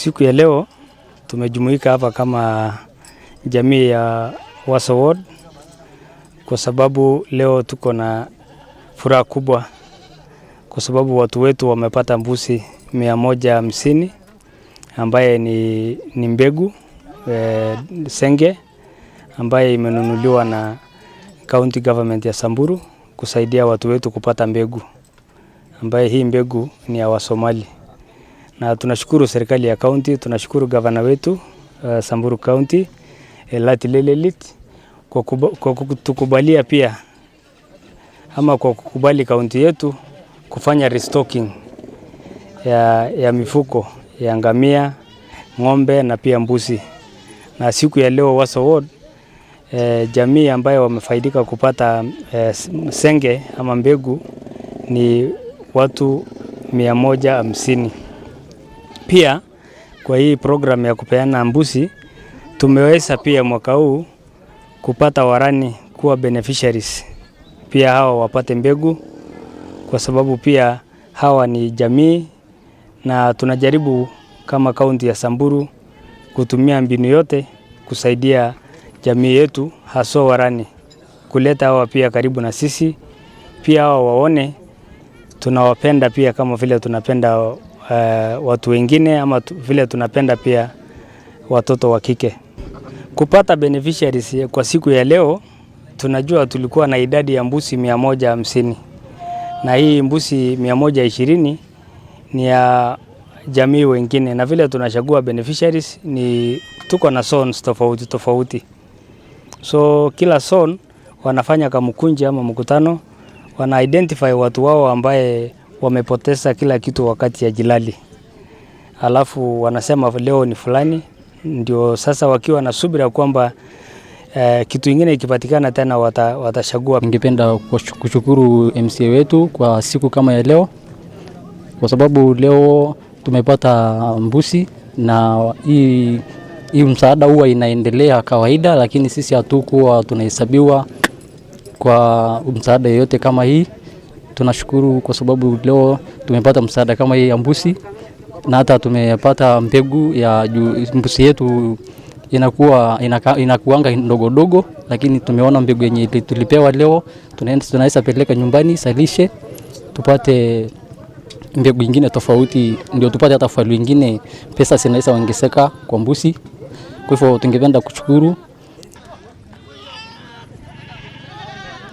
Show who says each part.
Speaker 1: Siku ya leo tumejumuika hapa kama jamii ya Waso Ward kwa sababu leo tuko na furaha kubwa kwa sababu watu wetu wamepata mbuzi 150 ambaye ni mbegu senge ambaye imenunuliwa na county government ya Samburu kusaidia watu wetu kupata mbegu, ambaye hii mbegu ni ya Wasomali, na tunashukuru serikali ya county, tunashukuru gavana wetu Samburu County Lati Lelelit kwa kutukubalia pia ama kwa kukubali kaunti yetu kufanya restocking ya mifugo ya ngamia, ng'ombe na pia mbuzi. Na siku ya leo Waso Ward jamii ambayo wamefaidika kupata senge ama mbegu ni watu 150. Pia kwa hii program ya kupeana mbuzi tumeweza pia mwaka huu kupata Warangi kuwa beneficiaries, pia hawa wapate mbegu, kwa sababu pia hawa ni jamii, na tunajaribu kama kaunti ya Samburu kutumia mbinu yote kusaidia jamii yetu haswa Warangi, kuleta hawa pia karibu na sisi, pia hawa waone tunawapenda pia kama vile tunapenda watu wengine ama vile tunapenda pia watoto wa kike. Kupata beneficiaries kwa siku ya leo, tunajua tulikuwa na idadi ya mbuzi 150 na hii mbuzi 120 ni ya jamii wengine, na vile tunachagua beneficiaries ni tuko na zones tofauti tofauti, so kila zone wanafanya kamkunji ama mkutano, wana identify watu wao ambaye wamepoteza kila kitu wakati ya jilali, alafu wanasema leo ni fulani. Ndio sasa wakiwa na subira kwamba kitu ingine ikipatikana tena watachagua.
Speaker 2: Ningependa kushukuru MCA wetu kwa siku kama ya leo, kwa sababu leo tumepata mbuzi na hii msaada huwa inaendelea kawaida, lakini sisi hatukuwa tunahesabiwa kwa msaada yoyote kama hii. Tunashukuru kwa sababu leo tumepata msaada kama hii ya mbuzi na hata tumepata mbegu ya juu. Mbuzi yetu inakuanga ndogo ndogo, lakini tumeona mbegu yenye tulipewa leo tunaweza peleka nyumbani salishe tupate mbegu ingine tofauti, ndio tupate hata falu ingine, pesa zinaweza ongezeka kwa mbuzi. Kwa hivyo tungependa kushukuru.